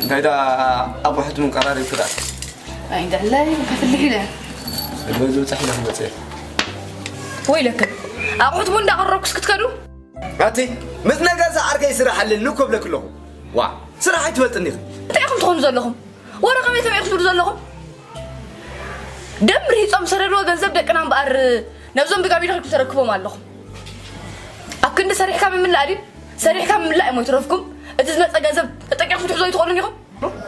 እንታይ ደኣ ኣቑሑት ምንቀራሪብኪ ደኣ? ኣይ፣ እንዳለይ ከፍልሕ ኢለ። በዚ ብጻሕ ኢለ ክመጽእ እየ። ወይለክን፣ ኣቑሑት ቡን እንዳቐረብኩስ ክትከዱ? ኣቲ፣ ምስ ነጋሲ ዓርከይ ስራሕ ኣለኒ እኮ እብለኪ ኣለኹ። ዋ፣ ስራሕ ኣይትፈልጥን ኢኺ። እንታይ ኢኹም ትኾኑ ዘለኹም? ወረ ከመይ ከመይ ኢኹም ትብሉ ዘለኹም? ደም ርሂጾም ዝሰደድዎ ገንዘብ ደቅና እምበኣር፣ ነብዞም ብጋቢኖ ከይድኩም ተረክቦም ኣለኹም። ኣብ ክንዲ ሰሪሕካ ምምላእ ድዩ? ሰሪሕካ ምምላእ እሞ ይትረፍኩም። እቲ ዝመጸ ገንዘብ ተጠቂቕኩም ትሕዞ ኣይትኽእሉን ኢኹም።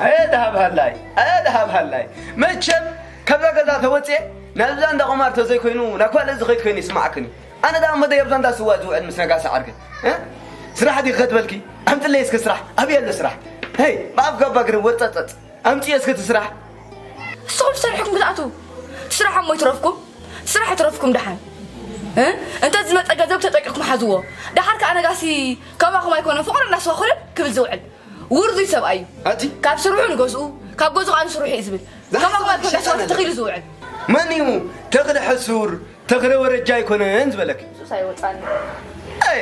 ኣየ ደሃብ ሃላይ፣ ኣየ ደሃብ ሃላይ። መቸም ካብዛ ገዛ ተወፅኤ ናብዛ እንዳ ቁማር ተዘይኮይኑ ናብ ካልእ ዝኸይድ ኮይኑ ይስማዓክን እዩ። ኣነ ደኣ እሞ ደይ ኣብዛ እንዳ ስዋ ዝውዕል ምስ ነጋሲ ዓርከይ፣ እ? ስራሕ ዲኺ ከትበልኪ? ኣምፅለይ እስከ ስራሕ። ኣበይ ኣሎ ስራሕ? ሄይ፣ ብኣፍ ጋባ ግርም ወርፀፀፅ። ኣምፅዮ እስከ እቲ ስራሕ። ንስኹም ሰሪሕኩም ክትኣትዉ፣ እቲ ስራሕ እሞ ይትረፍኩም፣ እቲ ስራሕ ይትረፍኩም ደሓን። እ? እንተ ዝመፀ ገንዘብ ተጠቂቕኩም ሓዝዎ። ደሓር ከኣ ነጋሲ ከማኹም ኣይኮነን፣ ፍቕሪ እናስዋ ኮለል ክብል ዝውዕል። ውርዙይ ሰብኣይ እዩ። ኣቲ? ካብ ስርሑ ንገዝኡ፣ ካብ ገዝኡ ከኣ ንስርሑ እዩ ዝብል። ዝሓሰበ ከማኹም ኣይኮነን፣ ሸጣን እናስዋ ኣለ። ተኺሉ ዝውዕል። መን እዩ ተኽለ ሕሱር፣ ተኽለ ወረጃ ኣይኮነን ዝበለክ? ንሱስ ኣይወጻኒ። ኣይ፣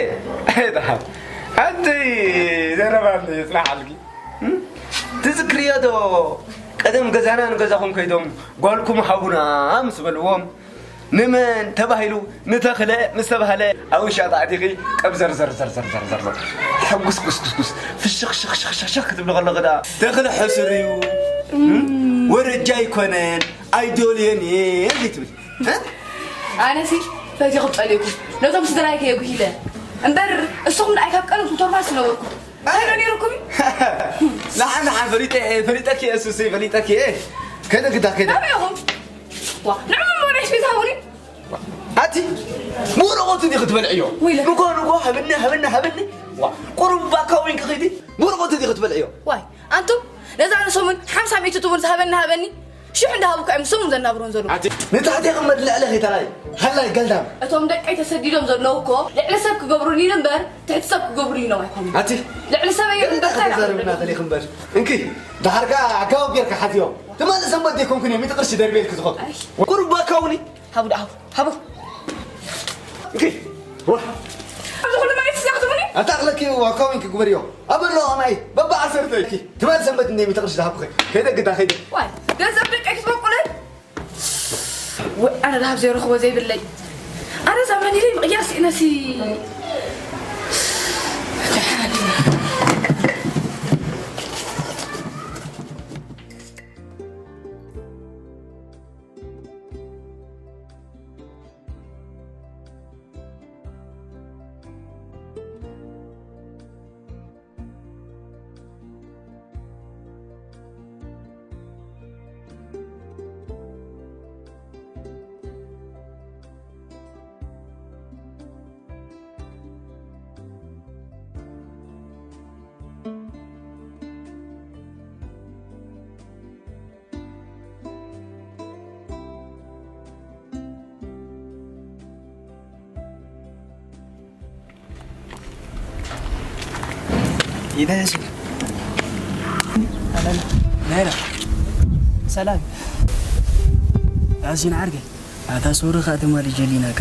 ኣይ፣ ደሓን። ሓንቲ ዘረባ እንተ የጽናሓልኪ። እም? ትዝክርዮ ዶ? ቀደም ገዛና ንገዛኹም ከይዶም ጓልኩም ሃቡና ምስ በልዎም፣ ንመን ተባሂሉ? ንተኽለ ምስ ተባህለ፣ ኣብ ውሻጣ ኣቲኺ ቀብ ዘር ዘር ዘር ዘር ዘር ዘር ዘር። ሕጉስ ጉስ ጉስ ጉስ። ፍሽኽ ሽኽ ሽኽ ሽኽ ሽኽ ክትብሊ ከለኺ ደኣ፣ ተኽለ ሕሱር እዩ። እም? ወረጃ ኣይኮነን፣ ኣይደልዮን እየ ዘይትብል። እ? ኣነሲ ፈቲኹም ጸሊእኩም ነቶም ስድራይ ከየጉሂለ እምበር፣ እሱኹም ንኣይ ካብ ቀደምኩም ቶርባስ ዝነበርኩም። እንታይ ዶ ነይርኩም? ንሓ፣ ንሓ፣ ፈሊጠ፣ ፈሊጠኪ እየ፣ እሱሲ ፈሊጠኪ እየ። ከይደ ግዳ፣ ከይደ። ኣበይ ኢኹም? ዋ፣ ንዕኡ እሞ ናይ ስፔስ ሃቡኒ። ኣቲ፣ ብወረቐቱ ዲኺ ትበልዕዮ? ወይለ። ንጎ፣ ንጎ፣ ሃብኒ፣ ሃብኒ፣ ሃብኒ። ዋ፣ ቁሩብ ባካ ወይን ክኸይዲ፣ ብወረቐቱ ዲኺ ትበልዕዮ? ዋይ፣ ኣንቱም፣ ነዛ ንሰሙን ሓምሳ ሚእቲ ትቡን ዝሃበኒ ሃበኒ፣ ሽሕ እንዳሃቡካ እዮም ንሰሙን ዘናብሩን ዘለዉ። ኣቲ፣ ንታሕቴ ክመድ ልዕለ ኸይተራይ፣ ሃላይ ገልዳም። እቶም ደቀይ ተሰዲዶም ዘለዉ እኮ፣ ልዕሊ ሰብ ክገብሩኒ እምበር፣ ትሕቲ ሰብ ክገብሩኒ ኢሎም ኣይኮኑን። ኣቲ፣ ልዕሊ ሰብ እዮም ገለ እምበር፣ እንታይ ክትዛረብና ደኣ? ደሊኺ እምበር። እንኪ፣ ደሓርካ ኣጋው ጌርካ ሓዝዮ። ትማሊ ሰንበት ዘይኮንኩን እየ፣ ሚእቲ ቅርሺ ደርብየልኪ ዝኸድኩ። ኣይ። ቁሩብ ባካውኒ። ሃቡ ደኣ፣ ሃቡ፣ ሃቡ። እንኪ፣ ዋ። ኣብዚ ኩሉ መሬት ትዘኽትሙኒ? ኣታ ኣኽለኪ ዋካዊን ክግበርዮ። ኣበሎ ኣማይ፣ በባ ዓሰርተ እኪ። ትማል ሰንበት እንደ ሚእቲ ቅርሺ ዝሃብኩኺ። ከይደ ግዳ፣ ከይደ። ዋይ፣ ገንዘብ ደቀይ ክትበቁለይ? ወ-፣ ኣነ ደሃብ ዘይረኽቦ ዘይብለይ። ኣነ እዛ መን ኢለይ ምቕያር ስኢነሲ። ኢደሽ። ናይላ። ሰላም። ያሲን ዓርከይ። ኣታ ሶሪ ኸኣ ትማሊ ጀሊናካ።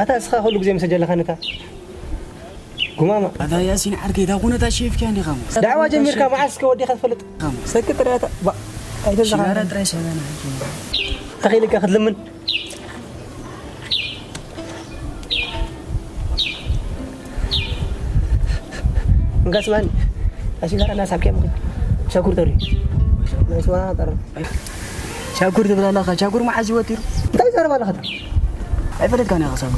ኣታ እስኻ ኩሉ ግዜ ምስ ጀለኻኒ እታ ጉማማ። ኣታ ያሲን ዓርከይ፣ እታ ኩነታ ሸይፍካያ እንዲኻ እሞ። ዳዕዋ ጀሚርካ መዓስ እስከ ወዲኻ ትፈልጥ? ሰኪ ጥራይ ኣታ፣ ባ-፣ ኣይተዛኻ። ሽጋራ ጥራይ ሰበና። ተኺኢልካ ክትልምን? እንካ ስማኒ፣ ኣሽጋራ እናሳብኪ እሞ ሻኩር ተሪ። ናይ ስዋ ቀረ። ሻኩር ትብል ኣለኻ? ሻኩር መዓዝ እዩ ወጢሩ? እንታይ ዘረባ ኣለኻ? ኣይፈለጥካን ኢኻ ሳሚ።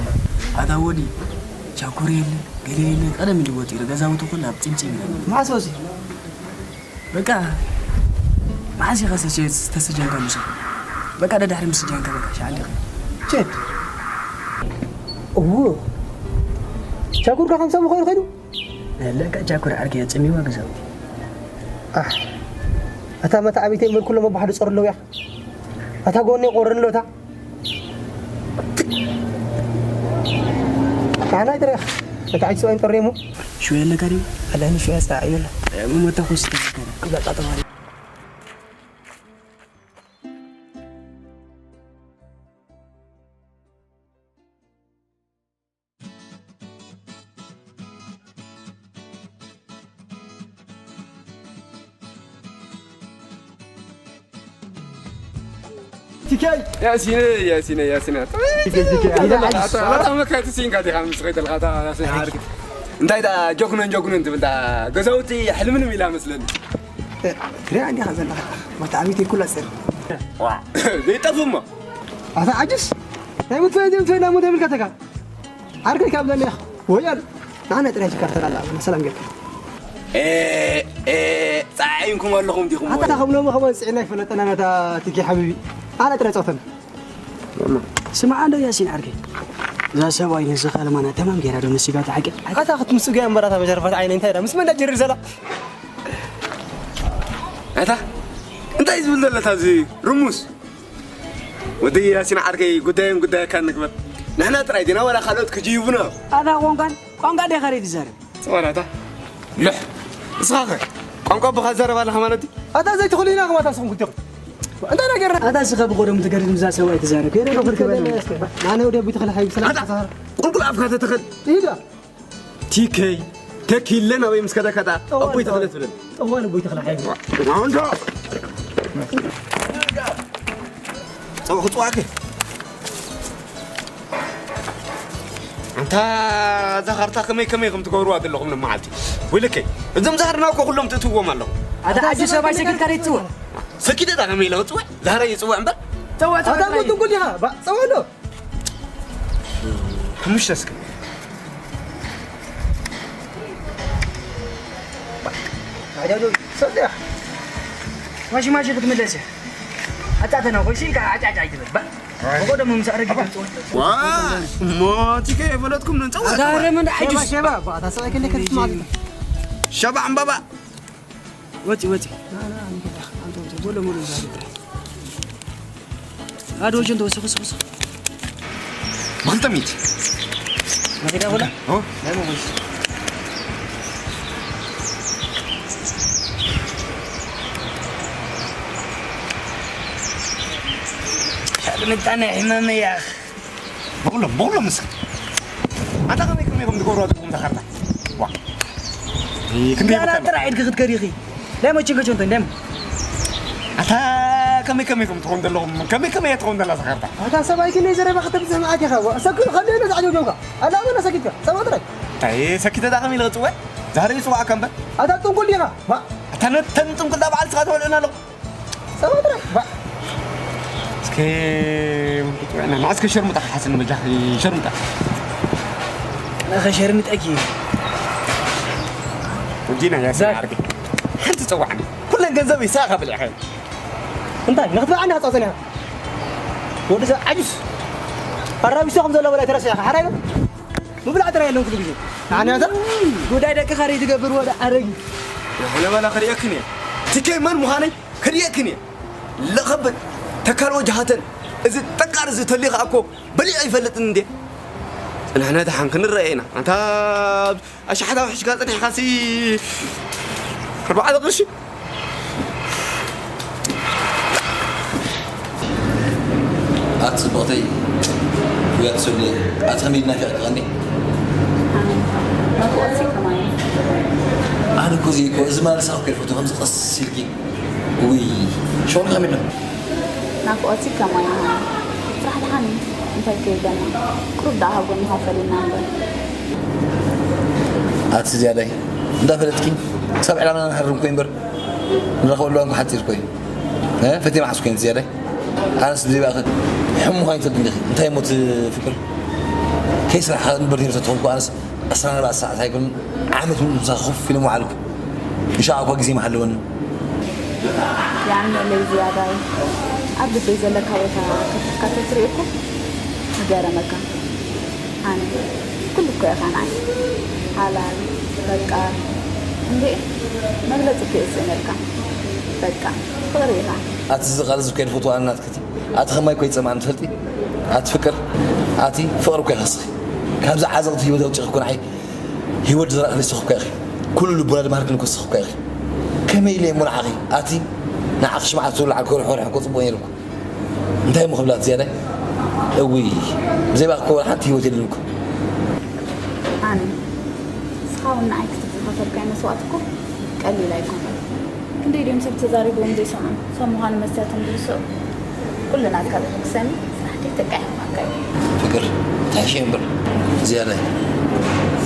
ኣታ ወዲ፣ ሻኩር የለ፣ ገለ የለ፣ ቀደም እንዲ ወጢሩ፣ ገዛውቲ ኩሉ ኣብ ፂምፂም ኢሉ። መዓዝ ወፂ? በቃ፣ መዓዝ ኢኻ ዝተሰ-፣ ዝተሰጀንካ ምሸት? በቃ፣ ደድሕሪ ምስጀንካ፣ በቃ፣ ሸዓ እንዲኻ። ቼት። እዎ። ቻኩርካ ከም ሰብ ኮይኑ ከይዱ? ለካ ቻኩር ዓርከይ ኣጸሚዋ ገዛውቲ። ኣሕ። ኣታ መታዕቢተይ መልኩ ሎም ኣብ ሓደ ጸሩ ኣለውያ። ኣታ ጎነይ ቆርን ሎታ። ኣና ይጥረያ። እታ ዓይሱ ኣይን ጠሬሙ። ሽወያ ኣለካ ድዩ? ኣለኒ ሽወያ ጸዓ ይብላ። መመታ ኩስ ተፈከረ። ክብላ ጣጥማ። ቲኬይ! ያሲነ፣ ያሲነ፣ ያሲነ። ቲኬይ፣ ቲኬይ። ኣታ፣ ኣታ፣ ኣታ መካይቲ ሲንካ ዲኻ ምስ ኸይተልካ፣ ኣታ፣ ያሲነ፣ ዓርኪ። እንታይ ዳ ጀግኖን ጀግኖን ትብል ዳ ገዛውቲ ሕልምልም ኢላ መስለኒ። ትሪኣ እንዲኻ ዘለኻ። ማታ ዓቢተይ ኩላ ጸር። ዋ፣ ዘይጠፍእ እሞ። ኣታ ዓጅስ። ናይ ሙት ፈይድ፣ ሙት ፈይድ፣ ሙት ተምልከተካ። ዓርከይ ካብ ዘለ ኢኻ። ወያል፣ ንዓና ጥራይ ትካተል ኣላ። ሰላም ጌርካ። ኤ፣ ኤ፣ ጸዓዒንኩም ኣለኹም ዲኹም ኣታ ወይ? ከም ሎሚ ከማን ጽዒና ይፈለጠና ነታ ቲኪ ሓቢቢ። ኣነ ጥራይ ጸውተና። ስማዕ እንዶ ያሲን ዓርከይ። እዛ ሰብኣይ ነዚ ኸለማና ተማም ጌራ ዶ ነሲባታ ሓቂ? ኣታ ክትምስገያ እምበር ኣታ መሸርፈት ዓይነይ እንታይ ዳ? ምስ መን ዳ ጀሪር ዘላ? ኣታ እንታይ ዝብል ዘሎ እታ እዚ ርሙስ? ወዲ ያሲን ዓርከይ፣ ጉዳዮም ጉዳይካ ንግበር። ንሕና ጥራይ ዲና ዋላ ካልኦት ክጅይቡና? ኣታ ቋንቋን፣ ቋንቋ ዲኻ ኸሪድ ትዛረብ? ጽዋራታ። ልሕ። እስኻ ኸ ቋንቋ ብኻ ትዛረብ ኣለኻ ማለት እዩ? ኣታ ዘይትኽእሉ ኢና ከማታ ንስኹም ክልቴኹም። እንታይ ነገር? ኣታ እስኻ ብቐደሙ ትገድድ ምዛ ሰብኣይ ትዛረብ። ከይረ ዶ ክልከበል? ኣነ ወዲ ኣቦይ ተኽለ ሓይቢ ሰላም ኣታ ተዛረብ። ቁልቁል ኣፍካ ተተኸል። ይዳ። ቲከይ ተኪለ ናበይ ምስ ከደ ከዳ ጠዋል፣ ኣቦይ ተኽለ ጠዋል። ትብለኒ። ጠዋል ኣቦይ ተኽለ ሓይቢ። ኣንዶ። ጸው-፣ ክጽዋዕኪ። ኣንታ እዛ ካርታ ከመይ ከመይ ከም ትገብርዋ ዘለኹም ንመዓልቲ። ወይለከይ፣ እዞም ዛህርና እኮ ኩሎም ትእትውዎም ኣለኹም። ኣታ ኣታ ሕጂ ሰብኣይ ሰኪትካ ደይ ትጽውዕ? ሰኪተ እታ ከመይ ኢለ ክጽውዕ? ዛህራ ይጽውዕ እምበር። ጸውዕ፣ ጸውዕ ኣታ ጥራይ። እሞ ጥንቁል ዲኻ? ባ-፣ ጸውዕ ኣሎ። ሓሙሽተ እስከ። ማሺ ማሺ ክትምለስ እያ። ኣጣተና ኮይሲ ኢልካ ዓጫጫ ኣይትበል። ባ-፣ ብቐደሙ ምስ ኣረጊት ትጽወት። ዋ፣ እሞ ቲከ የፈለጥኩም ንንጸወት። ኣታ ረመን ዓጁስ። ሸባ፣ ሸባ፣ ባ-፣ ኣታ ሰብኣይ ክንደይ ክትስማዕ ኣለካ? ሸባ ዕምባባ። ወጺ፣ ወጺ። ና፣ ና፣ ንገዳኽ። ኣንተ ወጺ። ቦሎ፣ ቦሎ፣ ዛሬ ጥራይ። ኣዶ ወጀን ተወሰኹ፣ ሰኹ፣ ሰኹ። ብኽልተ ሚእቲ። መኪና ቦላ? ኦ? ናይ ሞጎስ። ሻዕሪ ምጣነ ሕመመይ ያኽ። በቕሎም፣ በቕሎም እስኪ። ኣታ ከመይ ከመይ ከም ትገብሩ ኣለኩም እዛ ካርታ? ዋ። እ፣ ክንደይ ጋና ይበቃ? ጥራሕ ኢድኪ ክትከዲ ኢኺ። ናይ መቸንከቸ እንተ እንደም። ኣታ ከመይ ከመይ ከም ትኾን ዘለኹም፣ ከመይ ከመይ እያ ትኾን ዘላ እዛ ካርታ? ኣታ ሰብኣይ ክንደይ ዘረባ ከተብዝሕ መዓት ኢኻ። ዋ፣ ሰኪ ኸልዮ ነዛ ዓጀው ጀውካ። ኣላ ኣበና ሰኪትካ። ሰብኣ ጥራይ። ኣይ፣ ሰኪተ ዳ ከመይ ኢለ ክጽውዕ? ዛሬ ይጽዋዕካ እምበር። ኣታ ጥንቁል ዲኻ? ዋ። ኣታ ነተን ጥንቁል ዳ በዓል ስኻ ትበልዑና ኣለኹም። ጸወትራ፣ ባ። እስከ፣ ንዓ እስከ ሸርሙጣ ክሓስኒ በጃኺ፣ ሸርሙጣ። ኣኸ ሸርምጠኪ። ወዲና ያሲን ዛር። ዓርኪ። ሓንቲ ጸዋዕኒ። ኩለን ገንዘብ ይሳኻ ብልዕኸ። እንታይ? ንኽትበልዓኒ ኣጻጸኒኻ? ወዲ ሰብ ዓጁስ። ኣራቢስቶ ከም ዘሎ በላይ ተረሲዕኻ። ሓራይ ነው? ምብላዕ ጥራይ የለን ኩሉ ግዜ። ንዓና እዛ ጉዳይ ደቅኻ ርእ ትገብር ወደ ኣረጊት። የሆነ በላ ክርእየክን እየ። ትከይ መን ምዃነይ? ከድየክን እየ። ለኸብት ተካል ወጅሃተን። እዚ ጠቃር እዚ ተሊኻ እኮ በሊዕ ኣይፈልጥን እንዴ? ጽንሕና ደሓን ክንረአ ኢና። ኣንታ ኣሽሓት ኣውሒሽካ ጽኒሕካሲ ኣርባዕተ ቅርሺ። ኣቲ ጽብቕተይ፣ ውያት ሰብለ፣ ኣቲ ከመይ ናፊቕክኒ? ኣነ፣ ናፍቖትሲ ከማይ እዩ። ኣነ እኮ እዚ እኮ፣ እዚ ማለት ሳኽ ከይፈቱ ከምዚ ቀስ ኢልኪ ውይ፣ ሸውል ከሚና። ናፍቖትሲ ከማይ እዩ። ስራሕ ደሓን እዩ። እንታይ ከይብለና? ቁሩብ ደኣ ካብ ጎንኻ ፈሊና እምበር። ኣቲ ዝያዳይ፣ እንዳፈለጥኪ፣ ክሳብ ዕላማና ንሃርም ኮይ እምበር፣ ንረኽበሉ እዋን ሓጺር ኮይ። እ? ፈትየ መዓስ ኮይን ዝያዳይ? ኣነስ ብዘይ ብኣኺ ሕሙቕ ኣይተብልኺ። እንታይ ሞት ፍቅር? ከይስራሕ እምበር ነይሩ ተትኾንኩ ኣነስ ዕስራን ኣርባዕተን ሰዓት ኣይኮን ዓመት ሙሉእ ምሳኺ ኮፍ ኢለ ምውዓልኩ። እንሻኣ እኳ ግዜ ምሃለወኒ። የቐንየለይ ዝያዳይ። ኣብ ልበይ ዘለካ ቦታ ከፊትካ ተትርኢ እኮ ምገረመካ። ኣነ ኩሉ እኮ ኢኻ ንዓይ። ሓላል፣ በቃ፣ እንዴ፣ መግለጺ እኮ የስእነልካ። በቃ፣ ፍቕሪ ኢኻ። ኣቲ እዚ ቃል እዚ እኮ ይድፍቱ ኣናትክቲ። ኣቲ ከማይ እኮ ይጸምኣኒ ትፈልጢ? ኣቲ ፍቅር፣ ኣቲ ፍቕሪ እኮ ኢኻ እስኺ። ካብዚ ዓዘቕቲ ህይወት ኣውጺእኺ እኮ ንዓይ ህይወት ዝዘራእክኒ እስኺ እኮ ኢኺ። ኩሉ ልቦና ድማ ሃርክኒ እኮ እስኺ እኮ ኢኺ። ከመይ ኢለ እሞ ንዓኺ፣ ኣቲ ንዓኺ ሽምዓ ትውልዓ እኮ ርሕርሕ እኮ ጽቡቕ ነይሩ እኮ። እንታይ እሞ ክብላ እቲ ዝያዳይ? እውይ፣ ብዘይ ብኣኺ እኮ ወላ ሓንቲ ህይወት የለን እኮ። ኣነ፣ ንስኻ እውን ንዓይ ክትብል ዝኸፈልካዮ መስዋእቲ እኮ ቀሊል ኣይኮነን። ክንደይ ድዮም ሰብ ተዛሪቦም ዘይሰምዑ? ሰብ ምዃኑ መስትያቶም ዝርስዑ? ኩሉ ናትካ ተፈክሰኒ ስራሕቲ ተቃየማካ እዩ። ፍቅር፣ ትሕሽ እምበር ዝያዳ እዩ።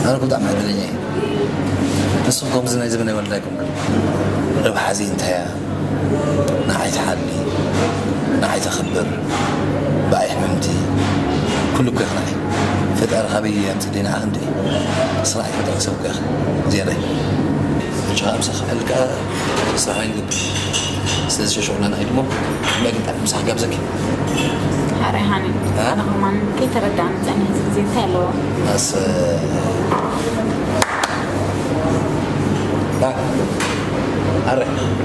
ኣነ እኮ ብጣዕሚ ዕድለኛ እየ። ንስኹም ከምዚ ናይ ዘመናዊ ወለዳ ኣይኮንኩን። ረብሓ እዚ እንታይ እያ? ንዓይ ትሓሊ፣ ንዓይ ተኽብር፣ ብኣይ ሕምምቲ፣ ኩሉ እኮ ኢኺ ንዓይ። ፈጣሪ ካበይ ኣምፅእ ደይ ንዓኺ እንድዒ። ስራሕ ይፈጥረኪ ሰብ እኮ ኢኺ። ዝያዳይ። ብቻ ምሳኺ ከፈልካ ስራሕ ኣይንገብር። ስለዚ ሸሸቑና ንኸይድ እሞ፣ ብመግቢ ምሳኺ ጋብዘኪ። ኣረ ሃኒ፣ እ? ኣነ ከማን ከይተረዳእኒ ጸኒሐ እዚ ግዜ እንታይ ኣለዎ? ኣስ-፣ እ፣ ኣረ፣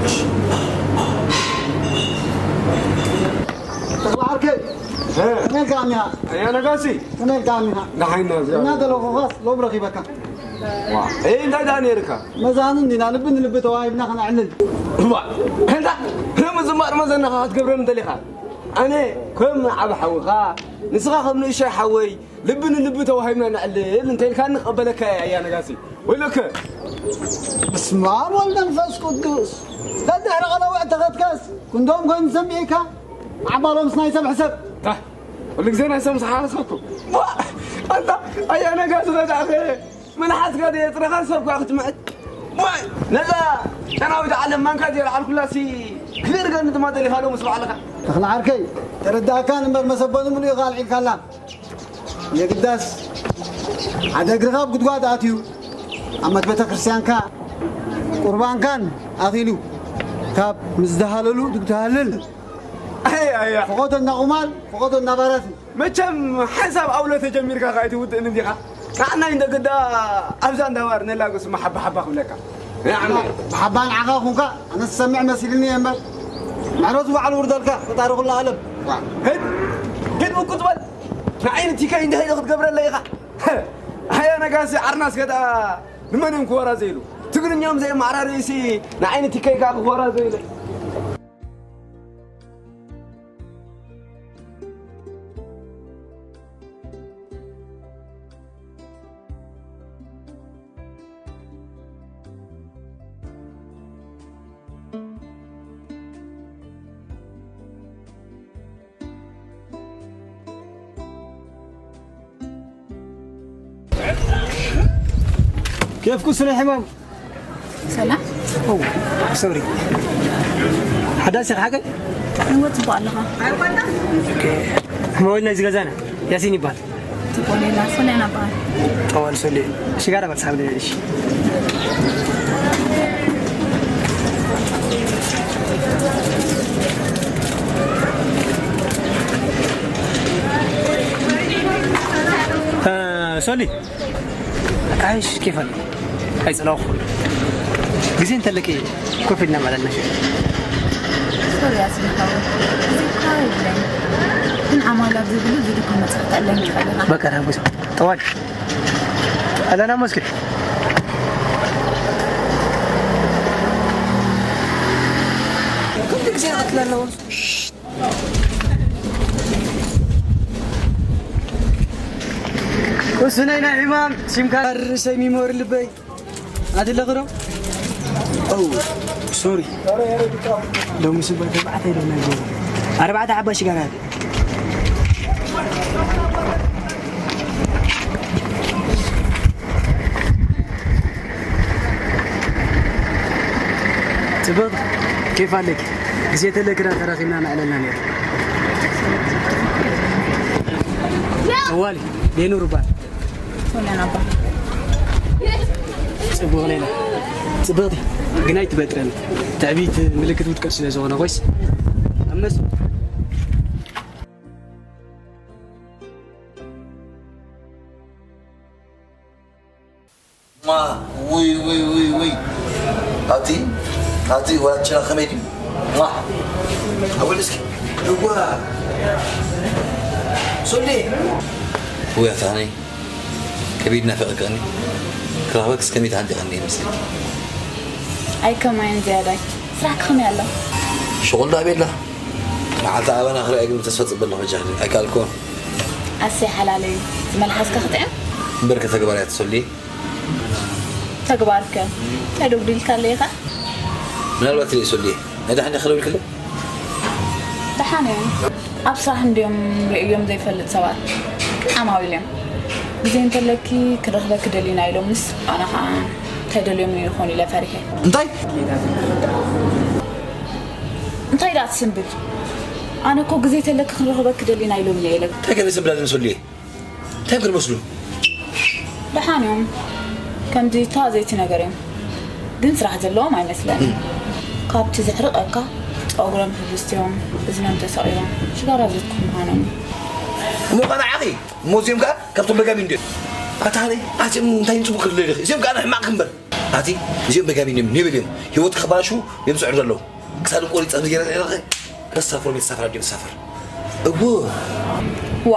እሺ። ተኽለ ዓርከይ፣ እ። ከመይ ኢልካ ኣሚኻ? ኣያ ነጋሲ። ከመይ ኢልካ ኣሚኻ? ደሓን ኢና፣ እግዚኣብሔር። እናደለኹኻስ ሎም ረኺበካ። ዋ፣ እ፣ እንታይ ደኣ ነይርካ? መዛኑ እንዲና፣ ልቢ ንልቢ ተዋሂብና ከነዕልል። ዋ፣ እንታ፣ ንምዝማር መዘናኻ ክትገብረኒ እንተሊኻ። ኣነ ከም ዓቢ ሓውኻ፣ ንስኻ ከም ንእሽቶይ ሓወይ፣ ልቢ ንልቢ ተዋሂብና ነዕልል እንተ ኢልካኒ ክቕበለካ እየ፣ ኣያ ነጋሲ። ወይለከ። በስመ ኣብ ወልድ መንፈስ ቅዱስ። ደድሕሪ ቐለውዕ ተኸትከስ፣ ክንዶም ኮይኑ ሰሚዕካ፣ ዓባሎምስ ናይ ሰብ ሕሰብ። ታ፣ ኩሉ ግዜ ናይ ሰብ ምስ ሓረሰኩ። ዋ፣ ኣንታ፣ ኣያ ነጋሲ ረዳእኸ። መልሓስካ ደየጥረኻ ሰብካ ክትምዕድ። ዋይ፣ ነዛ ጨናዊት ዓለም ማንካ ዘየልዓልኩላሲ ክደርገኒ ድማ ደሊኻ ሎምስ ባዕልኻ። ተኽለ ዓርከይ፣ ተረዳእካን እምበር መሰቦ ንምሉእ ኢኻ ኣልዒልካላ። የግዳስ ሓደ እግርኻ ኣብ ጉድጓድ ኣትዩ፣ ኣመት ቤተ ክርስቲያንካ ቁርባንካን ኣኺሉ ካብ ምስ ዝደሃለሉ ትሃልል። ኣያ፣ ኣያ። ፈቖዶ እናቑማል፣ ፈቖዶ እናባራት። መቸም ሓንሳብ ኣውሎ ተጀሚርካ ከኣ ኣይትውድእን እንዲኻ። ንዓናይ እንደ ግዳ ኣብዛ እንዳባር ነላግስ እሞ ሓባ ሓባ ክብለካ። ንዓናይ። ብሓባ ንዓኻ ኹንካ፣ ኣነ ዝሰምዕ መሲልኒ እየ እምበር። ምሕረቱ ባዕሉ ውርደልካ፣ ፈጣሪ ኩሉ ዓለም። ዋ። ሂድ፣ ሂድ ምቁጽ በል። ንዓይ ንቲከይ እንዲህ ኢሉ ክትገብረለይ ኢኻ። ኣያ ነጋሲ ዓርናስ ገዳ ንመን እዮም ክወራ ዘይሉ? ትግርኛም ዘየመዓራረዩሲ ንዓይ ንቲከይ ከኣ ክወራ ዘይሉ። كيف كسر الحمام؟ ሰላም። ኦ፣ ሶሪ። ሓዳስ ኢኻ ሓቀይ? እወ፣ ጽቡቕ ኣለኻ። ኦኬ። መወል ናይዚ ገዛና ያሲን ይበሃል። ጽቡቕ ሌላ፣ ሶልያን እበሃል። ጠዋል ሶልየ። እሺ፣ ጋር በል፣ ሳብ ልበል፣ እሺ። እ፣ ሶሊ። ኣካይሽ ኬፍ ኣሎ። ኣይጸላኹ። ግዜ እንተለኪ ኮፍ ኢልና ማለት ነሽ። ሶሪ ኣስሊካ። ግዜ እኮ የብለይን። ግን ኣማል ኣብ ዘይብሉ ቪድዮ ክመጽእ ክተዕለኒ ትኽእል ኢኻ። በቃ፣ ዳጉሳ። ጠዋል። ኣለና መስኪ። ኩሉ ግዜ ይቐትለና ወንሱ። እሱ ናይ ናይ ሕማም ሲም ካርድ ርእሰይ ሚሞሪ ልበይ ኣትለኽዶ? ኦ፣ ሶሪ። ሎሚ ስባ ተባዕታይ ዶ ናይ ጀሩ? ኣርባዕተ ሓባ ሽጋራት። ጽብቕቲ፣ ኬፍ ኣለኪ። ግዜ ተለክና ተራኺብና ምዕለልና ነይሩ። ጠዋሊ፣ ቤኑር እባ። ሶልያን ኣባ። ጽቡቕ ሌላ። ጽብቕቲ፣ ግን ኣይትበጥረን። ትዕቢት ምልክት ውድቀት ስለ ዝኾነ፣ ኮይስ። ኣብ መስ- ማ፣ ውይ፣ ውይ፣ ውይ፣ ውይ። ኣቲ፣ ኣቲ፣ ወላችና ከመይ ድዩ? ማ፣ ኣወል እስኪ፣ እዋ። ሶሌ። ውይ፣ ኣታ ሃነይ፣ ከቢድ ናፊቐካኒ። ክረኽበክስ ከመይ ተሃንጢቐኒ ይመስለኪ? ኣይ ከማይን ዝያዳይ። ስራሕኪ ከመይ ኣሎ? ሽቑል ዶ ኣበይ ኣላ? መዓልቲ ኣባና ክሪኣ ግን ብተስፋ ጽበ ኣለኹ በጃኺ። ኣይከኣልኩን። ኣሰይ ሓላለይ፣ ዝመልሓስካ ክጥዕም? እምበርከ ተግባር እያ ትሰሊ። ተግባርከ? እንታይ ዶ ጉዲልካ ኣለይ ኢኻ? ምናልባት ኢለ ይሰሊ። ናይ ደሓን ዲኻ ደዊልክለይ? ደሓን እየ። ኣብ ስራሕ እንድዮም ርእዮም ዘይፈልጥ ሰባት ዓማዊል እዮም። ግዜ እንተለኪ ክረኽበኪ ደሊና ኢሎምስ ኣነ ኸዓ እንታይ ደልዮም ይኾኑ ኢለ ፈሪሐ። እንታይ? እንታይ ደኣ ትስንብድ? ኣነ እኮ ግዜ ተለኪ ክንረኽበኪ ደሊና ኢሎም ኢለ። እንታይ ገለ ስንብዳ ዝመስሉ እየ? እንታይ ክመስሉ? ደሓን እዮም። ከምዚ ተዋዘይቲ ነገር እዮም። ግን ስራሕ ዘለዎም ኣይመስለን። ካብቲ ዘሕርቐካ ጸጉሮም ሕብስቲ እዮም፣ እዝኖም ተሰቒሮም፣ ሽጋራ ዘትኩ ምዃኖም እዩ። እሞ ኸኣ ንዓኺ፣ እሞ እዚኦም ከኣ ካብቶም በጋሚን ድዮም? ኣታ ኸነይ፣ ኣዚኦም እንታይ ንጽቡቕ ክልለ ኢኺ? እዚኦም ከኣ ንሕማቕ ክንበር። ኣቲ፣ እዚኦም በጋሚን እዮም፣ ኔብል እዮም። ህይወትካ ከባላሽዉ እዮም ዝጽዕሩ ዘለዉ። ክሳዶም ቆሪጸ ከምዚ ገይረ ኢለኸ፣ ከሳፍሮም የተሳፍራ ድዮም ተሳፈር። እዎ። ዋ፣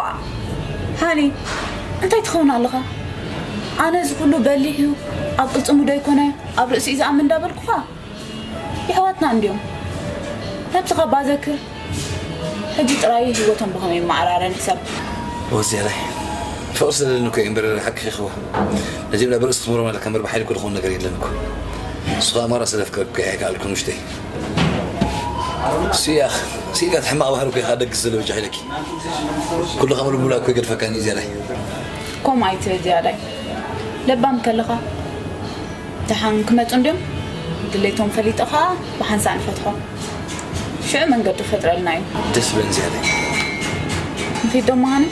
ሃኒ፣ እንታይ ትኸውን ኣለኻ? ኣነ እዚ ኩሉ በሊሕ እዩ፣ ኣብ ቅልጽሙ ዶ ኣይኮነ፣ ኣብ ርእሲ እዩ ዝኣምን እንዳበልኩኻ? የሕዋትና እንድዮም። ነብስኻ ባዘክር። ሕጂ ጥራይ ህይወቶም ብኸመይ ይመዓራረን ሕሰብ። ወዝያዳይ፣ ፍቕሪ ስለለኒ እኮ እየ እምበር ሓቂ ኺኽዋ። ነዚኦም ናብ ርእሲ ክትምሮም ኣለካ እምበር ብሓይሊ እኮ ዝኸውን ነገር የለን እኮ። ንሱ ኸኣ ማራ ስለ ኣፍቀረኩ እየ ኣይከኣልኩን ውሽጠይ። ስያኽ፣ ስኢልካ እቲ ሕማቕ ባህሪ እኮ ኢኻ ደግስ ዘሎ በጃ ኢለኪ። ኩሉ ኸኣ ምሉእ ብምሉእ እኮ ይገድፈካኒ እዩ ዝያዳይ። ከምኡ ኣይትበል ዝያዳይ። ለባም ከለኻ ደሓን ክመጹ እንድዮም። ድሌቶም ፈሊጠ ኸኣ ብሓንሳእ ንፈትሖም። ሽዑ መንገዱ ክፈጥረልና እዩ። ደስ ይብለኒ ዝያዳይ። ንኺድ ዶ መሃኒ?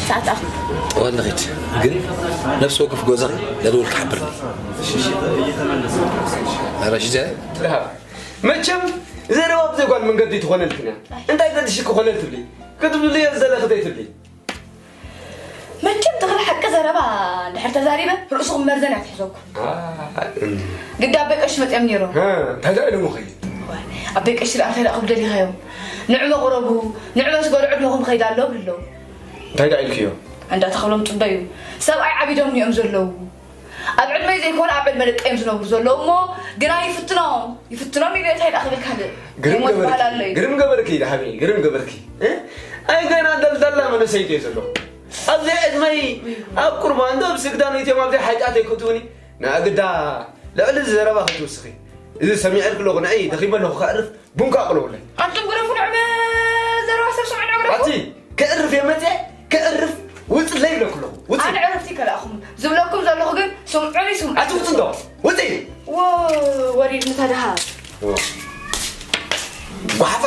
ሰዓት ኣኽ- ጠዋል ንኺድ። ግን ነፍሲ ወከፍ ገዛኺ እንዳደወልኪ ሓብርኒ። ኣራሽ ዝያዳይ። ደሃብ። መቸም ዘረባ ብዘይ ጓል መንገዲ ትኾነልክን እያ። እንታይ ገዲሽኪ ኮለል ትብሊ? ክትብልዮ ዝደለኺ ዘይትብሊ። መቸም ተኽለ ሓቂ ዘረባ እንድሕር ተዛሪበ ርእስኹም መርዘን እያ ትሕዘኩም። አ፣ እም። ግዳ ኣቦይ ቀሺ መጺኦም ነይሮም። እ፣ እንታይ ደኣ ኢሎምኺ? ዋይ፣ ኣቦይ ቀሺ ደኣ እንታይ ደኣ ክብሉ ደሊኻዮም? ንዑ መቕረቡ፣ ንዑ መስገዱ ዕድመኹም ይኸይድ ኣሎ ብሉ ኣለዉ። እንታይ ደኣ ኢልክዮ? እንዳ ተኽሎም ጽበዩ። ሰብኣይ ዓቢዶም እዮም ዘለዉ። ኣብ ዕድመይ ዘይኮነ ኣብ ዕድመ ደቀይ እዮም ዝነብሩ ዘለዉ እሞ ግና ይፍትኖም፣ ይፍትኖም ኢሉ እንታይ ደኣ ክብል ካልእ? ግርም ናይ ሞት ገበርኪ፣ ባህል ኣሎ እዩ። ግርም ገበርኪ ደሃበይ፣ ግርም ገበርኪ። እ? ኣይ ገና ደልዳላ መንእሰይቲ እየ ዘለኹ። ኣብዚ ዕድመይ ኣብ ቁርባን ዶ ኣብ ስግዳን እትዮም ኣብዚ ሓጢኣተይ ከእትዉኒ? ንኣግዳ ልዕሊ እዚ ዘረባ ከይትውስኺ። እዚ ሰሚዐልኪ ኣለኹ፣ ንዓይ ደኺመ ኣለኹ፣ ከዕርፍ ቡን ከኣ ኣቕልውለይ። ኣንቱም ግረፉ፣ ንዕመ ዘረባ ሰብ ስምዑ፣ ንዕመ ግረፉ። ኣቲ ክዕርፍ እየ መፅየ፣ ክዕርፍ ውፅለይ ኢለኩ ኣለኹ። ውፅእ። ኣነ ዕረፍቲ ከላእኹም ዝብለኩም ዘለኹ ግን ስምዑኒ፣ ስምዑ። ኣቲ ውፅእ እንዶ፣ ውፅእ። ወ-፣ ወሪድ ምታ ደሃ። ጓሓፋ።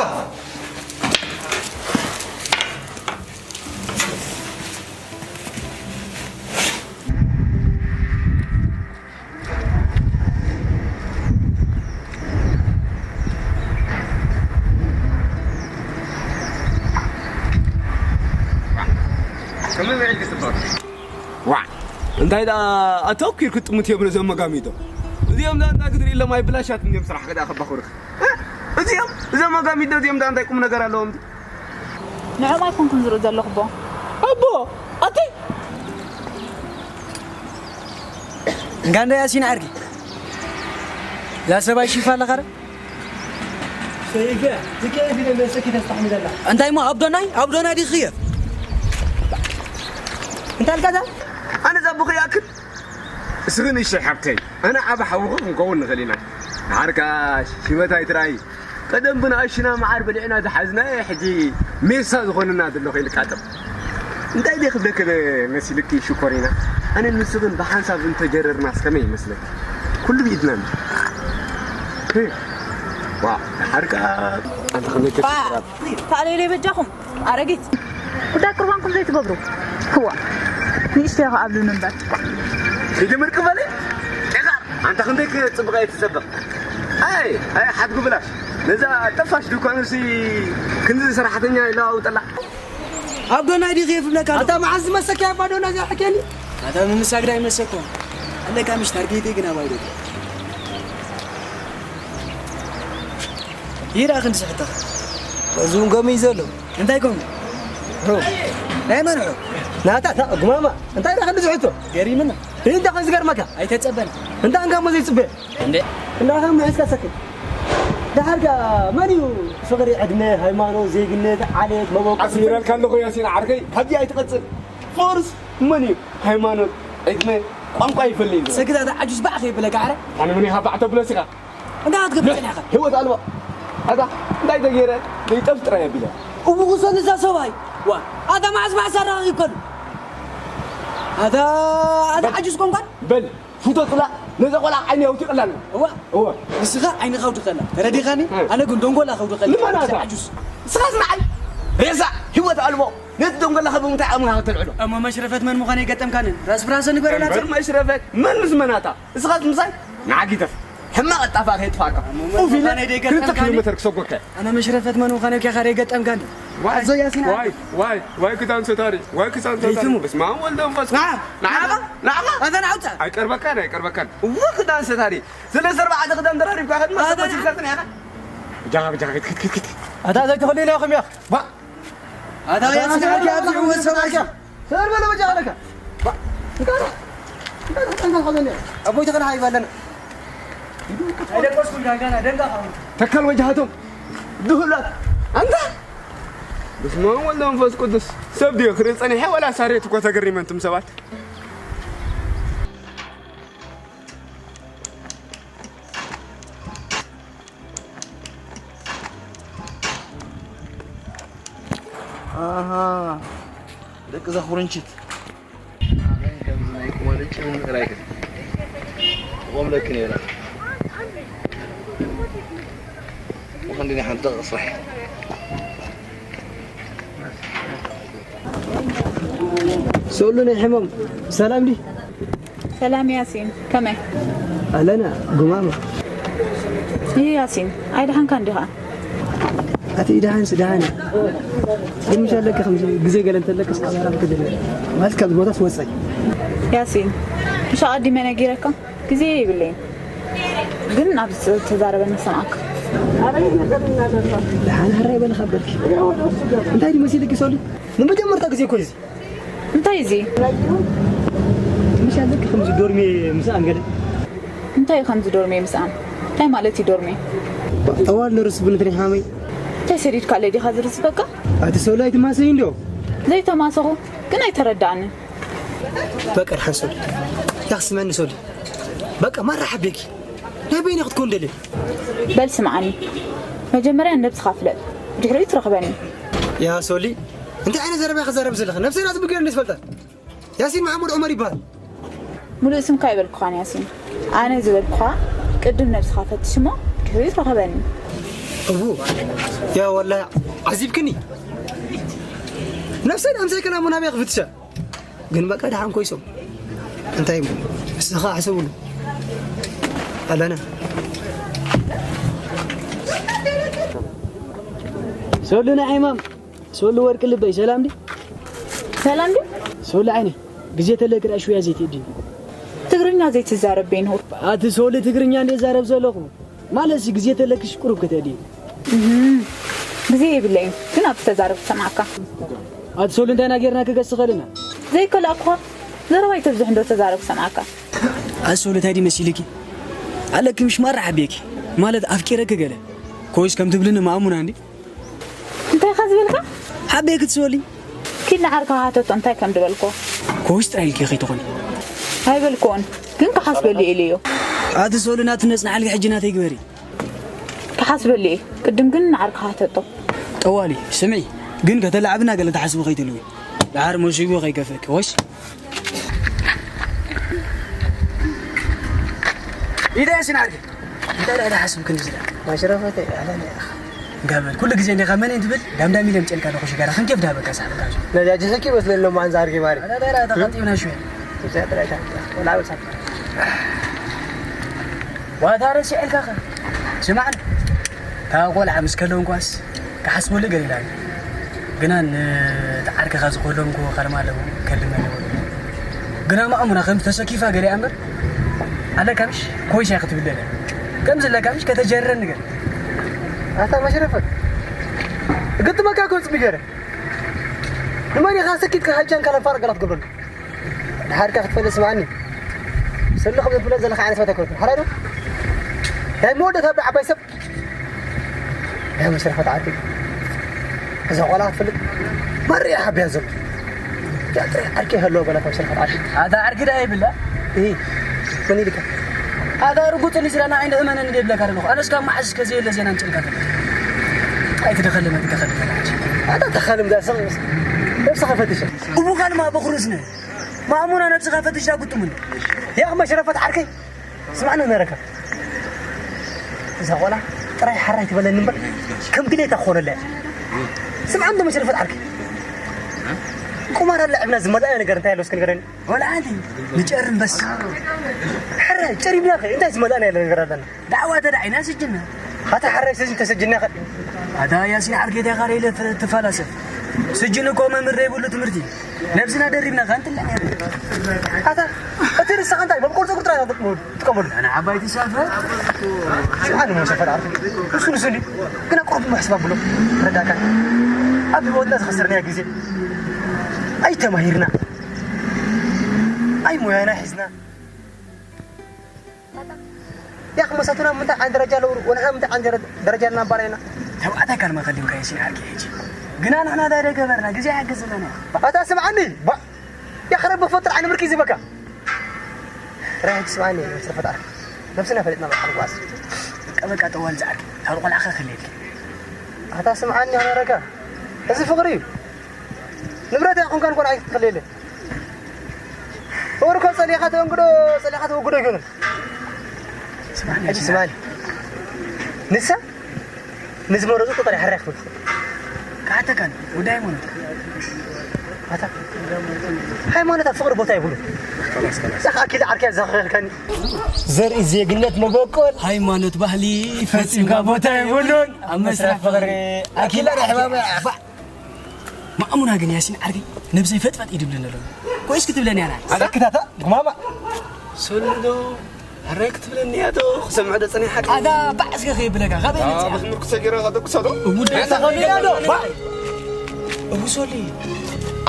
ከመይ ውዒልኪ ጽብቕቲ? ዋዕ! እንታይ ደኣ ኣተኲርኪ ጥምት እዮም ነዞም መጋሚቶ። እዚኦም ደኣ እንታይ ክትርኢ ኢሎም ኣይ ብላሻት እንድዮም ስራሕ ከደኣ ከባኹርኺ። እ? እዚኦም፣ እዞም መጋሚቶ እዚኦም ደኣ እንታይ ቁም ነገር ኣለዎም? ንዕኦም ኣይኮንኩን ዝርኢ ዘለኹ ኣቦ። ኣቦ! ኣቲ! እንጋንዳ ያሲን ዓርኪ። እዛ ሰብኣይ ሽፋ ኣለኻ ዶ? ሰይፈ፣ ትከይፍ ኢለ መሰኪ ተስተሕምደላ። እንታይ እሞ ኣብዶናይ? ኣብዶናይ ዲኺ ክየፍ? እንታይ ኣልካ እዛ? ኣነ እዛ ኣቦኺ ይኣክል? እስኺ ንእሽተይ ሓብተይ፣ ኣነ ዓቢ ሓውኺ ክንከውን ንኽእል ኢና። ሓርካሽ፣ ሽመት ኣይትርኣይ። ቀደም ብንኣሽቱና መዓር በሊዕና ዝሓዝናዮ፣ ሕጂ ሜሳ ዝኾነና ዘሎ ከይንቃጠም። እንታይ ድየ ክብለኪ መሲልኪ ሽኮሪና? ኣነን ንስኽን ብሓንሳብ እንተጀረርናስ ከመይ ይመስለኪ? ኩሉ ብኢድና ኣሎ። ሄ፣ ዋ፣ ሓርካ፣ ኣንተ ከመይ ባ፣ ከ-፣ ታለይለይ በጃኹም። ኣረጊት፣ ጉዳይ ቁርባንኩም ዘይትገብሩ? ህዋ፣ ንእሽተይ ከኣ ኣብሉኒ እምበር። ከይትምርቂ በሊ። ቄሳር፣ ኣንታ ክንደይ ክጽብቕ እየ ትጸብቕ። ኣይ፣ ኣይ፣ ሓድጉ ብላሽ። ነዛ ጠፋሽ ድኳንሲ ክንዲ ሰራሕተኛ ይለዋውጠላ። ኣብ ዶና ዲኺ የፍለካ ኣሎ። ኣታ መዓዝ ዝመሰካ እያ ባዶና እዚኣ ሓኪያኒ? ኣታ ምምሳግ ዳይ መሰኮ። ኣለካ ምሽ ታርጌቴ ግን ኣባይ ደግ። ይራ ክንዲ ስሕተኻ። በዙን ገሚ ዘሎ። እንታይ ኮን? ሮ። ናይ መን ሮ? ናታ፣ ታ፣ ጉማማ። እንታይ ደኣ ክንዲ ዝሕቶ? ገሪምና። እንታይ ኮን ዝገርመካ? ኣይተጸበን። እንታይ እንካ እሞ ዘይጽበ? እንዴ? እንዳኸም ምሕዝካ ሰክት። ደሓር ከኣ መን እዩ ፍቕሪ፣ ዕድመ፣ ሃይማኖት፣ ዜግነት፣ ዓሌት፣ መበቆል ኣስሚረልካ ኣለኹ ያሲን ዓርከይ፣ ካብዚ ኣይትቐጽል። ፍቕርስ መን እዩ? ሃይማኖት፣ ዕድመ፣ ቋንቋ ይፈልይ እዩ። ሰግዳ ዓጁዝ ባዕ ከይብለካ ዓረ። ኣነ ምን ኢኻ ባዕ ተብለስ ኢኻ? እንታይ ክትገብር ጸኒሕካ? ህይወት ኣልባ። ኣታ እንታይ ተገይረ? ዘይጠፍ ጥራይ ኣቢለ። እቡ ክሰንዛ ሰብኣይ። ዋ፣ ኣታ መዓስ መዓስ ኣረጋጊእከሉ? ኣታ፣ ኣታ በል። ዓጁዝ ኮንካን? በል፣ ፍቶትላ፣ ነዛ ቆልዓ ዓይኒ ኣውቲቕላ ነው። እዋ። እዋ። ንስኻ ዓይንኻ ኣውድቐላ። ተረዲኻኒ? እ። ኣነ ግን ደንጎላ ከውድቐላ። ልመና ኣታ። ዓጁዝ። ንስኻ ስምዓይ። ሬሳ፣ ህይወት ኣልቦ። ነቲ ደንጎላኻ ብምንታይ ዓቕምኻ ከተልዕሎ? እሞ መሽረፈት መን ምዃነይ ገጠምካንን? ራስ ብራሰ ንገረላ። እምበር መሽረፈት፣ መን ምስ መናታ? እስኻ ምሳይ ንዓ ጊደፍ። ሕማቕ ኣጣፋ ከየጥፋእካ። እሞ መን ኡፍ ኢለ ምዃነይ ደይገጠምካኒ? ክልተ ኪሎ ሜትር ክሰጎካ። ኣነ መሽረፈት መን ምዃነይ ኬኻ ደይገጠምካኒ? ዋይ፣ ኣዞ ያሲን ዋይ፣ ዋይ፣ ዋይ፣ ክዳን ሰታሪ፣ ዋይ፣ ክዳን ሰታሪ። ዘይትሙ። በስመ ኣብ ወልድ መንፈስ። ንዓ፣ ንዓ፣ ንዓ፣ ንዓ። ኣንተ ንዓ ውጻእ። ኣይቀርበካን፣ ኣይቀርበካን። እወ፣ ክዳን ሰታሪ። ሰለስተ ኣርባዕተ ክዳን ደራሪብካ ከድማ ኣታ ሰብ ንዓ። መሲልካ ጽኒሕካ። ጃኻ፣ ጃኻ፣ ክት፣ ክት፣ ክት፣ ክት። ኣታ ዘይትኽእሉ ኢለኹም ኢኻ። ባ። ኣታ ያሲን ዓርኪ ኣብዚ ዕወት ሰብኣይ። ሰር በለ ወጃ ኣለካ። ባ። እንካ፣ እንካ፣ እንካ፣ እንካ፣ እንካ። ኣቦይ ተኸለ ሃይባ ኣለና። ኣይደቀስኩ፣ ዳንጋና፣ ደንጋ ኻሙ። ተካል ወጃሃቶም። ድሁላት። ኣንታ። በስመ ኣብ ወወልድ ወመንፈስ ቅዱስ። ሰብ ድዮ ክርኢ ጸኒሐ ወላ ሳሬት እኮ ተገሪመ እንቱም ሰባት። ኣሃ፣ ደቂ እዛ ኩርንችት። ከምዚ ናይ ቁማል ጭምን ምቕራይ ግን። ቆምለክን እየ። ወኸንድኒ ሓንቲ ደቂቕ ስራሕ። ሰሉ ናይ ሕማም ሰላም ዲ? ሰላም ያሲን፣ ከመይ? ኣለና ጉማማ። ይህ ያሲን፣ ኣይደሓንካን ዲኻ? ኣቲ ደሓንስ ደሓን። ግን ምሽ ኣለካ ከምዚ ግዜ ገለ እንተለካ እስከ ዛራብ ክደለ። ማለት ካብዚ ቦታ ትወፀይ። ያሲን፣ ምሽ ኣቐዲመ ነጊረካ? ግዜ የብለይን። ግን ኣብ ዝተዛረበ ንሰምዓካ። ደሓን ሃራይ በልኻ በልኪ። እንታይ ድዩ መሲልኪ ሰሉ? ንመጀመርታ ግዜ እኮ እዩ እዚ። እንታይ እዚ? ምሽ ኣለኪ ከምዚ ዶርሜ ምስኣን ገለ? እንታይ እዩ ከምዚ ዶርሜ ምስኣን? እንታይ ማለት እዩ ዶርሜ? ጠዋል ንርስ ብንትሪ ሓመይ። እንታይ ሰዲድካለይ ዲኻ ዝርስበካ? ኣቲ ሰሉ ኣይትማሰይ እንዶ? ዘይተማሰኹ፣ ግን ኣይተረዳእንን። በቃ ደሓን ሰሉ። ያኽስመኒ ሰሉ። በቃ ማራ ሓቤኪ። ናይ በይነ ክትኮን ደልየ። በል ስምዓኒ። መጀመርያ ነብስኻ ፍለጥ። ድሕሪኡ ትረኽበኒ። ያ ሶሊ፣ እንታይ ዓይነት ዘረባ ኢኻ ትዛረብ ዘለኻ? ነብሰይ ናጽቢ ገይረ እንደ ዝፈልጣ። ያሲን መሓመድ ዑመር ይበሃል። ሙሉእ ስምካ ኣይበልኩኻን ያሲን። ኣነ ዝበልኩኻ ቅድም ነብስኻ ፈትሽ እሞ ድሕሪኡ ትረኸበኒ። እቡ፣ ያ ወላሂ ዓዚብክኒ። ነብሰይ ኣምሳይ ከላ ሙናብያ ክፍትሻ። ግን በቃ ደሓን ኮይሶም። እንታይ እሞ? ንስኻ ሕሰብሉ። ኣለና። ሶሉ ንዓይ ማም፣ ሶሉ ወርቂ ልበይ፣ ሰላም ዲ? ሰላም ዲ? ሶሉ ዓይነይ፣ ግዜ ተለክ ርኣ ሽውያ ዘይትእድኒ። ትግርኛ ዘይትዛረብ ቤንሁር። ኣቲ ሶሉ ትግርኛ እንደ ዛረብ ዘለኹ። ማለትሲ ግዜ ተለክሽ ቁሩብ ከተእድኒ። እህም፣ ግዜ የብለይን፣ ግን ኣብ ዝተዛረብ ክሰምዓካ። ኣቲ ሶሉ እንታይ ናጌርና ክገስ ኸለና? ዘይከላእኳ፣ ዘረባ ይተብዝሕ እንዶ ተዛረብ ክሰምዓካ። ኣቲ ሶሉ እንታይ ድዩ መሲልኪ? ኣለኪ ምሽ ማራ ሓብየኪ፣ ማለት ኣፍቂረኪ ገለ። ኮይስ ከም ትብልኒ ማእሙና እንዲ? እንታይ ኢኻ ዝበልካ? ሓበይ ክትስበሊ? ኪድ ንዓርካ ሃተቶ እንታይ ከም ዝበልኮ። ኮሽ ጥራይ ኢልኪ ከይትኾኒ። ኣይበልኮን፣ ግን ክሓስበሉ ኢለዮ። ኣቲ ሶሉ ናትነት ንዓልኪ ሕጂ ናተይ ግበሪ። ክሓስበሉ እየ። ቅድም ግን ንዓርካ ሃተቶ። ጠዋሊ፣ ስምዒ፣ ግን ከተላዕብና ገለ ትሓስቡ ከይትልዊ። ደሓር መሲቡ ከይከፍእኪ፣ ወሽ? ኢደስ ናርኪ። እንታይ ደኣ ሓስብ ክንዲ ዝዳ? ማሽረፈተ ኣላለ። ጋበል ኩሉ ግዜ እንዲኻ መን ትብል? ዳምዳም ኢለ ምጨልካ ኣለኹ ሽጋራ። ክንኬፍ ዳበካ ሳብ ካሱ። ነዛ ጅሰኪ መስለሎ ማንዛ ኣርጊ ማሪ። ኣላ ዳራ ተቐጢብና ሽወ። ትብዛ ጥራይ ታንታ። ወላ ወሳብ። ዋታ ረሲዐልካ ኸ? ስማዕኒ። ካብ ቆልዓ ምስ ከለውንኳስ ክሓስበሉ ገሊላ እዩ። ግና ንተዓርከኻ ዝኾሎም ክወኸርማ ኣለዎ፣ ከልመ ኣለዎ። ግና ማእሙና ከም ተሰኪፋ ገሊኣ እምበር፣ ኣለካ ምሽ ኮይሻ ክትብለለ። ከም ዘለካ ምሽ ከተጀርረ ንገር። ኣታ መሽረፈት። ግጥመካ እኮ ጽቢ ገረ። ንመን ኢኻ ሰኪትካ ሃጃን ካላን ፋራ ገላት ትገብረሉ? ድሓርካ ክትፈልጥ ስምዓኒ። ሰሉ ከም ዝፍለጥ ዘለካ ዓይነት ሰባት ኣይኮንኩን። ሓራይ ዶ? ናይ መወዳእታ ዓባይ ሰብ ናይ መሽረፈት ዓዲ። እዛ ቆልዓ ክትፈልጥ ማርያ ሓብያ ዘሎ። ያ ጥራይ ዓርኪ ይህልዎ በላ ካብ መሽረፈት ዓዲ። ኣታ ዓርኪ ደኣ ይብላ? እሂ፣ መን ኢልካ? ኣታ ርጉጽ ልጅ ዳና ዓይነ እመነኒ ደብለካ ደለኹ። ኣነስ ካብ መዓስ እስከ ዘየለ ዜና እንጭልካ ፈለጥ። ኣይትደኸለ መጥካ ከደለ። ኣታ ተኻልም ዳሰ ነብስኻ ፈትሽ። እቡ ካልማ በኽሩስነ ማእሙና ነብስኻ ፈትሽ ዳጉጥሙን። ያ መሽረፈት ዓርከይ ስማዕና ነረካ። እዛ ቆላ ጥራይ ሓራይ ትበለኒ እምበር ከም ግዴታ ክኾነላ እያ። ስምዓ እንዶ መሽረፈት ዓርከይ። ቁማር ኣለዕብና ዝመልኣ ነገር እንታይ ኣሎ እስኪ ንገረኒ። ወላ ኣንቲ ንጨርም በስ። ሕረ ጨሪምና ከ እንታይ ዝመልኣና ያለ ነገር ኣለና። ዳዕዋ ተዳዒና ስጅና። ኣታ ሕራይ ሰዚ ተሰጅና ከ። ኣታ ያሲን ዓርከይ እንታይ ካለ ኢለ ፍ- ትፈላሰፍ። ስጅን እኮ መምህር ዘይብሉ ትምህርቲ። ነብስና ደሪብና ከ እንትላ። ኣታ እቲ ርስኻ እንታይ መብቆል ፀጉሪ ጥራይ ትጥቀመሉ። ኣነ ዓባይ ትሳፈር። ስብሓን መሰፈር ዓርኩ። እሱ ንሱ እንዲ ግና ቁሩብ ምሕስብ ኣብሎ። ረዳካ ኣብ ህይወትና ዝኸሰርናዮ ግዜ ኣይተማሂርና። ኣይ ሞያና ሒዝና። ያኽ መሳቱና ምንታይ ዓይነት ደረጃ ኣለዉ? ወንሕና ምንታይ ዓይነት ደረ- ደረጃ ኣለና ባርያና? ተባዕታይ ካልማ ከሊምካ የሲን ዓርኪ ሕጂ። ግና ንሕና እንታይ ደገበርና? ግዜ ኣይሕግዝናን እያ። ኣታ ስምዓኒ። ባ- ያኽ ረቢ ክፈጥር ዓይኒ ብርኪ ዝበካ። ራይ ሕጂ ስምዓኒ፣ ነብስና ፈጣሪ። ነብስና ፈሊጥና በቃ ንጓዝ። በቃ በቃ ጠዋል ዝዓርኪ። ካብ ቆልዓኻ ክልልኪ። ኣታ ስምዓኒ ያረካ። እዚ ፍቕሪ እዩ። ንብረት ኣይኮንካን ጓል ኣይትኽልየለ። ወርኮ ጸሊኻ ተወንግዶ፣ ጸሊኻ ተወግዶ ኣይኮነን። ስማዕኒ፣ ሕጂ ስማዕኒ። ንሳ ንዝመረጹ ቁጥር ይሕራ ይኽፍል። ካተካን ጉዳይ ሃይማኖት። ኣታ ሃይማኖት ኣብ ፍቕሪ ቦታ ይብሉ። ዛኻ ኣኪል ዓርኪያ ዘኽረልካኒ። ዘርኢ ዜግነት መበቆል። ሃይማኖት ባህሊ ፈጺምካ ቦታ ይብሉን። ኣብ መስርሕ ፍቕሪ ኣኪል ዓርኪያ። ማእሙና ግን ያሲን ዓርከይ ነብሰይ ፈጥፈጥ ይድብልን ኣለዉ። ኮይስ ክትብለኒ ኣና። ኣዘክታታ ጉማማ። ሶልዶ ኣረ ክትብለኒ ያቶ ክሰምዕ ዶ ጸኒሓ። ኣታ ባዕስከ ከይብለካ ካበይ መጽኣ? ብኽምር ክሰጊረ ካተኩሰዶ። እውደ ተኸሊላ ዶ? ባ- እቡ ሶሊ።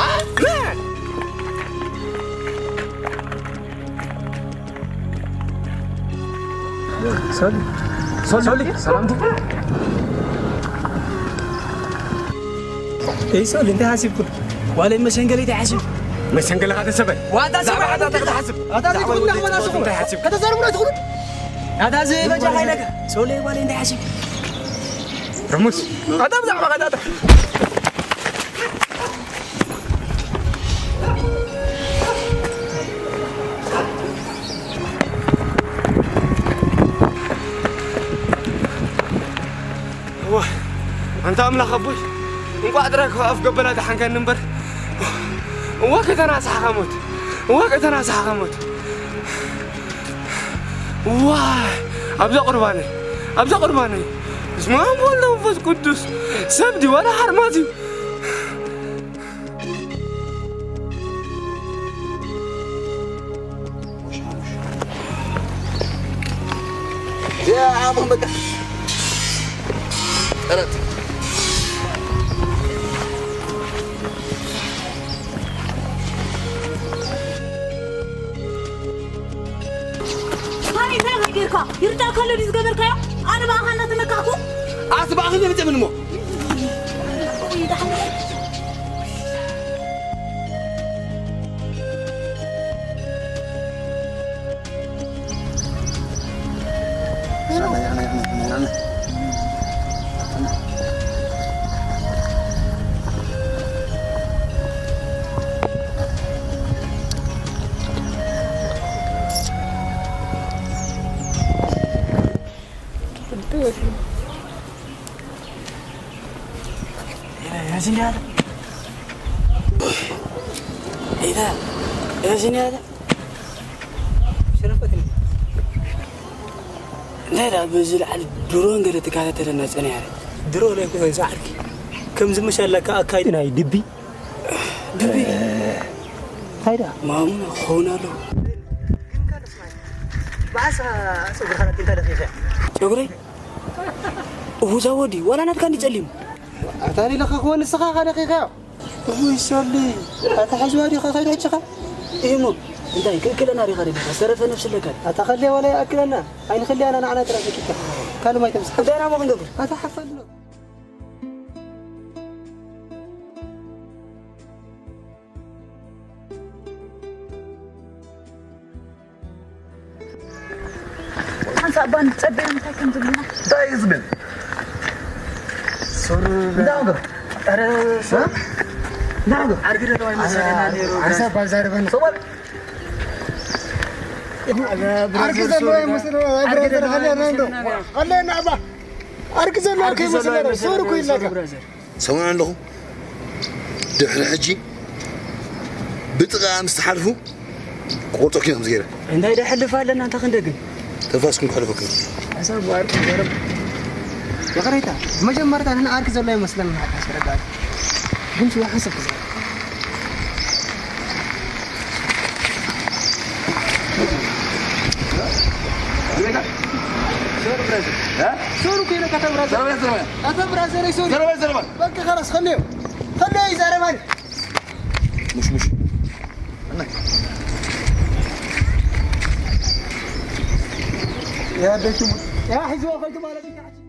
ኣነ ሶሊ ሶሊ ሶሊ ሰላምቲ። እይ ሶሊ እንታይ ሓሲብኩ? ዋለ መሸንገለይ እንታይ ሓሲብ? መሸንገለ ካተ ሰበይ። ዋታ ሰበይ። ብዛዕባ ሓታ እንታይ ክትሓስብ? ኣታ ብዛዕባ ዘይትፈልጡ ወዲ እንዳኽመና ተፈጥሮ እንታይ ሓሲብ? ከተዛርቡና ትኽእሉ? ኣታ ዝበጃ ሃይለካ ሶሊ ዋለ እንታይ ሓሲብ? ርሙስ ኣታ ብዛዕባ ካታ እዋ፣ ኣንታ ኣምላኽ ኣቦይ፣ እንቋዕ ጥራይ ካብ ኣፍ ገበላ ደሓንካኒ እምበር። እዋ፣ ከተናሳሕኻ ሞት። እዋ፣ ከተናሳሕኻ ሞት። እዋ፣ ኣብዛ ቁርባነይ፣ ኣብዛ ቁርባነይ። በስመ ኣብ ወወልድ ወመንፈስ ቅዱስ። ሰብ ድዩ ዋላ ሓርማዝ እዩ? ሃይ፣ እንታይ ጌርካ? ይርዳእካ ኣሎ ድዩ ዝገበርካዮ? ኣነ ብኣኻ እናተመካኹ? ኣቲ ብኣኺ ነምፅእ ምን እሞ? ናይዳ በዚ ላዕሊ ድሮን ገለ ትከታተለና ጸኒሓ። ድሮን ኣይኮነን፣ ጻዕርኪ። ከምዚ ምሽ ኣለካ ኣካይድ ናይ ድቢ። ድቢ? እንታይ ደኣ? ማሙና ክኸውን ኣለዎ። መዓስ ጸጉርኻ ነቲንካ ለኺኸ? ጸጉረይ? እውዛ ወዲ፣ ዋላ ናትካ እንዲ ጸሊም። ኣታ ሊለኻ ክወን ንስኻ ኻ ለኺኸዮ። እውይ ሰሊ፣ ኣታ ሕዝዋ ዲኻ ኸይድ ሕጂ ኸ? እሞ፣ እንታይ ክልክለና ዲኻ ዲኻ? ዝተረፈ ነብሲ ኣለካ። ኣታ ኸልያ ዋላ ይኣክለና። ኣይንኽልያና ንዓና ጥራይ ፈኪካ። ካልእ ማይ ተምጽእ። እንታይ ኢና እሞ ክንገብር? ኣታ ሓፋ ኣሎ። ሓንሳእ እባ ንጸበዮም እንታይ ከም ዝብሉና። እንታይ እዩ ዝብል? ሱር እንዳውገር። ኧረ ሰው እ? ና ዶ። ኣርግደ ነው አይመስለና ኔሮ። አንሳ ባዛርበን። ሰው በል። አርግደ ነው አይመስለና። አርግደ ነው አይመስለና። አለና አባ። አርግደ ነው አይመስለና። ሶር እኮ ይላካ። ሰሙን ኣለኹ። ድሕሪ ሕጂ ብጥቓ ምስ ትሓልፉ ክቆርፀኩም እዮም ዝገይረ። እንታይ ደሕልፍ ኣለና እንተ ክንደግም? ተፋስኩም ክሕልፈኩም። ሓሳብ ዋርኩ ዘረብ። ይቕሬታ፣ መጀመርታ ንዓርኪ ዘሎ ኣይመስለና ሓሳብ ረዳት። ግን ሽዋ ሓሳብ ክዛረብ። ሶሪ ኮይነ ከተብራ ዘረባ፣ ዘረባ። ከተብራ ዘረባ ሶሪ። ዘረባ፣ ዘረባ። በቃ خلاص خليه. خليه يزرب. مش، مش. يا بيت، يا حزوة، خلت مالك.